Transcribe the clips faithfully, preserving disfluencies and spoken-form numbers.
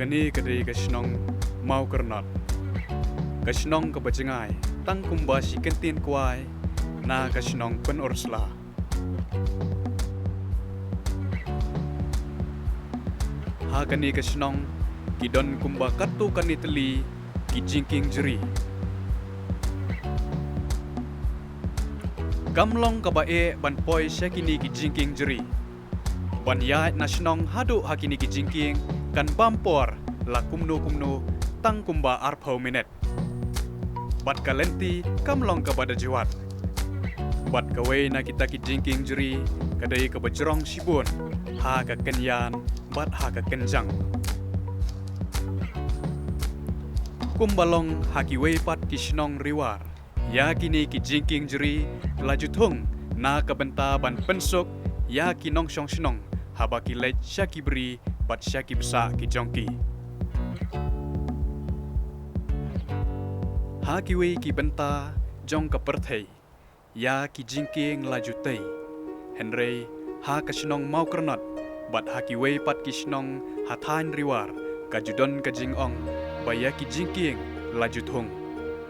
Kane ka dei ka shnong Mawkyrnot, ka shnong kaba jngai tang kumba shi kyntien kwai na ka shnong Pynursla. Ha kane ka shnong ki don kumba katto katne tylli ki jingkieng jri. Kam long kaba eh ban poi sha kine ki jingkieng jri. Ban ïaid na shnong haduh ha kine ki jingkieng kan bam por la kumno kumno tang kumba arphew minit. Bad ka lynti kam long kaba da jwat. Bad kawei na kita ki jingkieng jri ka dei kaba jrong shibun ha ka kynïan bad ha ka kynjang. Kumba long ha kiwei pat ki shnong Ri War, ïa kine ki jingkieng jri la ju thung na ka bynta ban pynsuk ïa ki nongshong shnong haba ki leit sha ki bri bad sha ki bsah ki jong ki. Ha kiwei ki bynta jong ka pyrthei, ïa ki jingkieng la ju tei. Hynrei ha ka shnong Mawkyrnot bad ha kiwei pat ki shnong ha thaiñ Ri War ka ju don ka jingong ba ïa ki jingkieng la ju thung.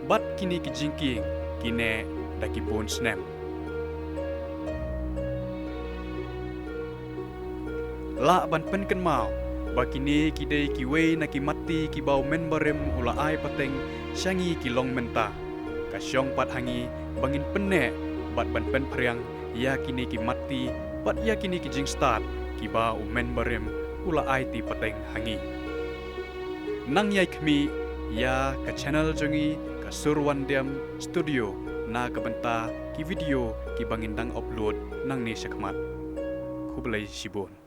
Bad kine ki jingkieng ki neh da ki bun snem. Lah ban pynkynmaw ba kine ki dei kiwei na ki matti kiba u Mynbarim u la ai pateng sha ngi ki long mynta. Ka shong pat ha ngi ba ngin pynneh bad ban pynphriang ïa kine ki matti bad ïa kine ki jingstad kiba u Mynbarim u la aiti pateng ha ngi. Nang ïai khmih ïa ka channel jong ngi, ka Sur Wandiam Studio, na ka bynta ki video kiba ngin dang upload nangne shakhmat. Khublei shibun.